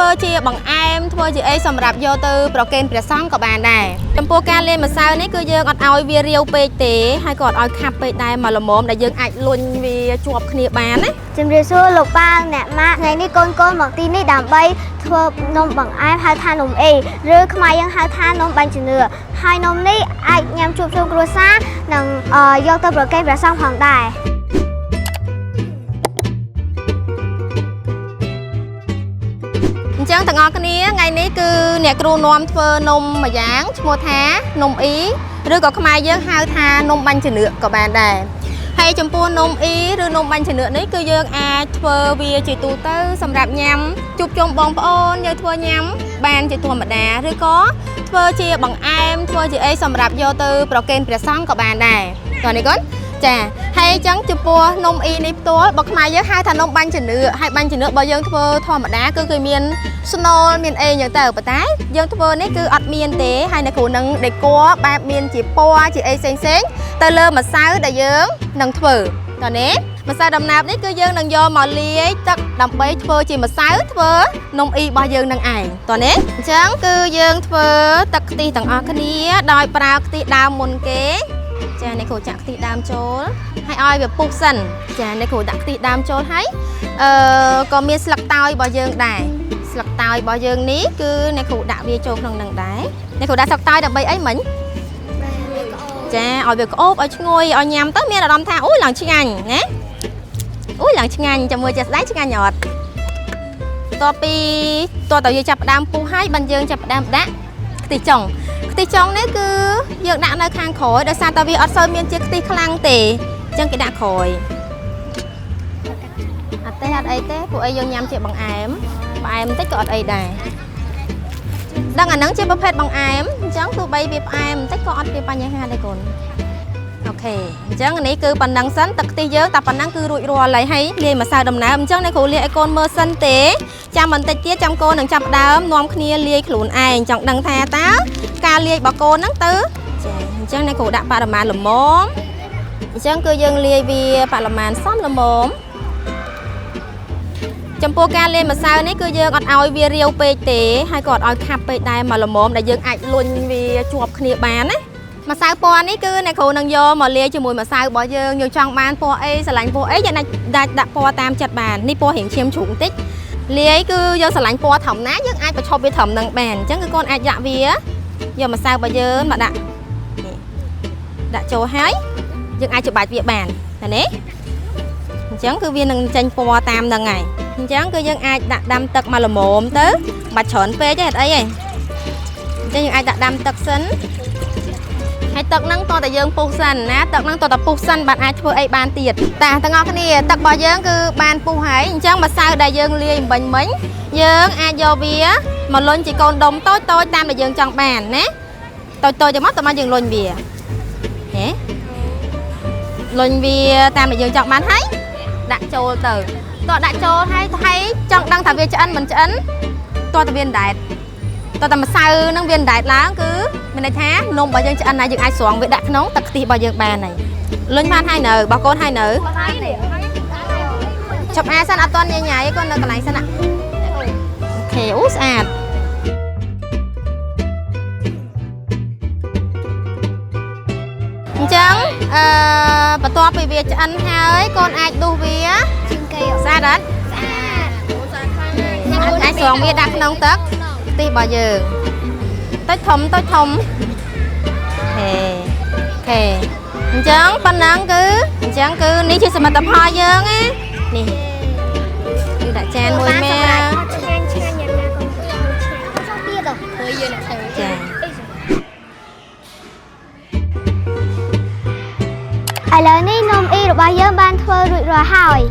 ធ្វើជាបង្អែមធ្វើជាអីសម្រាប់យកទៅប្រគេនព្រះសង្ឃក៏បានដែរចំពោះការលាយម្សៅនេះគឺយើងអត់ឲ្យវារាវពេកទេហើយក៏អត់ឲ្យខាប់ពេកដែរមកល្មមដែលយើងអាចលុញវាជាប់គ្នាបានណា ជំរាបសួរលោកប៉ាអ្នកម៉ាក់ថ្ងៃនេះកូនកូនមកទីនេះដើម្បីធ្វើនំបង្អែមហៅថានំអេឬខ្មែរយើងហៅថានំបាញ់ជំនឿហើយនំនេះអាចញ៉ាំជួបជុំគ្រួសារនិងយកទៅប្រគេនព្រះសង្ឃផងដែរ អញ្ចឹងទាំងអស់គ្នាថ្ងៃនេះគឺអ្នកគ្រូនាំធ្វើនំមួយយ៉ាងឈ្មោះថានំអ៊ីឬក៏ខ្មែរយើងហៅថានំបាញ់ជំនឿក៏បានដែរហើយចំពោះនំអ៊ីឬនំបាញ់ជំនឿនេះគឺយើងអាចធ្វើវាជាទូទៅសម្រាប់ញ៉ាំជួបជុំបងប្អូនយើងធ្វើញ៉ាំបានជាធម្មតាឬក៏ធ្វើជាបង្អែមធ្វើជាអីសម្រាប់យកទៅប្រគេនព្រះសង្ឃក៏បានដែរតោះនេះកូនចាហើយអញ្ចឹងចំពោះនំអ៊ីនេះផ្ទាល់បើខ្មែរយើងហៅថានំបាញ់ជំនឿហើយបាញ់ជំនឿបើយើងធ្វើធម្មតាគឺគេមានស្នូលមានអីអញ្ចឹងទៅប៉ុន្តែយើងធ្វើនេះគឺអត់មានទេហើយអ្នកគ្រូនឹងដេកបែបមានជាពណ៌ជាអីផ្សេងផ្សេងៗទៅលើម្សៅដែលយើងនឹងធ្វើតោះនេះម្សៅដំណើបនេះគឺយើងនឹងយកមកលាយទឹកដើម្បីធ្វើជាម្សៅធ្វើនំអ៊ីរបស់យើងនឹងឯងតោះនេះអញ្ចឹងគឺយើងធ្វើទឹកខ្ទិះទាំងអស់គ្នាដោយប្រើខ្ទិះដើមមុនគេ ចាអ្នកគ្រូចាក់ខ្ទិះដើមចូលហើយឲ្យវាពុះសិនចាអ្នកគ្រូដាក់ខ្ទិះដើមចូលហើយអឺក៏មានស្លឹកតើយរបស់យើងដែរស្លឹកតើយរបស់យើងនេះគឺអ្នកគ្រូដាក់វាចូលក្នុងនឹងដែរអ្នកគ្រូដាក់ស្លឹកតើយដើម្បីអីមិញចាឲ្យវាក្អូបឲ្យឈ្ងុយឲ្យញ៉ាំទៅមានអារម្មណ៍ថាអូយឡើងឆ្ងាញ់ណាអូយឡើងឆ្ងាញ់ចាំមើលជាស្ដែងឆ្ងាញ់អត់តពីតើតើយើងចាប់ផ្ដើមពុះហើយបានយើងចាប់ផ្ដើមដាក់ខ្ទិះចុង ខ្ទិះចុងនេះគឺយើងដាក់នៅខាងក្រោយដោយសារតែវាអត់សូវមានជាខ្ទិះខ្លាំងទេអញ្ចឹងគេដាក់ក្រោយអត់ទេអត់អីទេពួកអីយើងញ៉ាំជាបង្អែមផ្អែមបន្តិចក៏អត់អីដែរដឹងអាហ្នឹងជាប្រភេទបង្អែមអញ្ចឹងទោះបីវាផ្អែមបន្តិចក៏អត់ជាបញ្ហាដែរកូន OK អញ្ចឹងនេះគឺប៉ុណ្ណឹងសិនទឹកខ្ទិះយើងតែប៉ុណ្ណឹងគឺរួចរាល់ហើយហើយលាយម្សៅដំណើបអញ្ចឹងអ្នកគ្រូលាយឲ្យកូនមើលសិនទេចាំបន្តិចទៀតចាំកូននឹងចាប់ផ្ដើមនាំគ្នាលាយខ្លួនឯងចង់ដឹងថាតើការលាយរបស់កូនហ្នឹងទៅចាអញ្ចឹងអ្នកគ្រូដាក់បរិមាណល្មមអញ្ចឹងគឺយើងលាយវាបរិមាណសមល្មមចំពោះការលាយម្សៅនេះគឺយើងអត់ឲ្យវារាវពេកទេហើយក៏អត់ឲ្យខាប់ពេកដែរមកល្មមដែលយើងអាចលុញវាជាប់គ្នាបានណាម្សៅពណ៌នេះគឺអ្នកគ្រូនឹងយកមកលាយជាមួយម្សៅរបស់យើងយើងចង់បានពណ៌អីស្រឡាញ់ពណ៌អីយើងអាចដាក់ពណ៌តាមចិត្តបាននេះពណ៌រៀងឈាមជ្រូកបន្តិចលាយគឺយើងស្រឡាញ់ពណ៌ធម្មតាយើងអាចបញ្ឈប់វាត្រឹមនឹងបានអញ្ចឹងគឺកូនអាចដាក់វាយកម្សៅរបស់យើងមកដាក់នេះដាក់ចូលហើយយើងអាចច្បាច់វាបានឃើញទេអញ្ចឹងគឺវានឹងចេញពណ៌តាមនឹងហើយអញ្ចឹងគឺយើងអាចដាក់ដាំទឹកមកល្មមទៅបាច់ច្រើនពេកទេអត់អីទេអញ្ចឹងយើងអាចដាក់ដាំទឹកសិនហើយទឹកហ្នឹងតោះតែយើងពុះសិនណាទឹកហ្នឹងតោះតែពុះសិនបានអាចធ្វើអីបានទៀតតាទាំងអស់គ្នាទឹករបស់យើងគឺបានពុះហើយអញ្ចឹងម្សៅដែលយើងលាយអំបញ្ញមិញយើងអាចយកវាមកលុញជាកូនដុំតូចតូចតាមដែលយើងចង់បានណាតូចតូចទៅមកតើមកយើងលុញវាហេលុញវាតាមដែលយើងចង់បានហើយដាក់ចូលទៅតោះដាក់ចូលហើយហើយចង់ដឹងថាវាឆ្អិនមិនឆ្អិនតោះតែវាដែតតោះតែម្សៅហ្នឹងវាដែតឡើងគឺមានន័យថានំរបស់យើងឆ្អិនណាយើងអាចស្រង់វាដាក់ក្នុងទឹកខ្ទិះរបស់យើងបានហើយលុញបានហើយនៅរបស់កូនហើយនៅចាប់អាសិនអត់ទាន់ញញ៉ៃកូននៅកន្លែងសិនណា OK អូស្អាតអញ្ចឹងបន្ទាប់ពីវាឆ្អិនហើយកូនអាចដួសវា ជាងគេ ស្អាតអត់ ស្អាត អាចស្រង់វាដាក់ក្នុងទឹកខ្ទិះរបស់យើងតូចធំតូចធំហេ OK អញ្ចឹងប៉ុណ្ណឹងគឺអញ្ចឹងគឺនេះជាសមិទ្ធផលយើងណានេះគឺដាក់ចានមួយមក ឆ្ងាញ់ឆ្ងាញ់យ៉ាងណាកុំឆ្ងាញ់ចង់ទៀតព្រោះយើងអ្នកធ្វើ ចា ឥឡូវនេះនំអ៊ីរបស់យើងបានធ្វើរួចរាល់ហើយ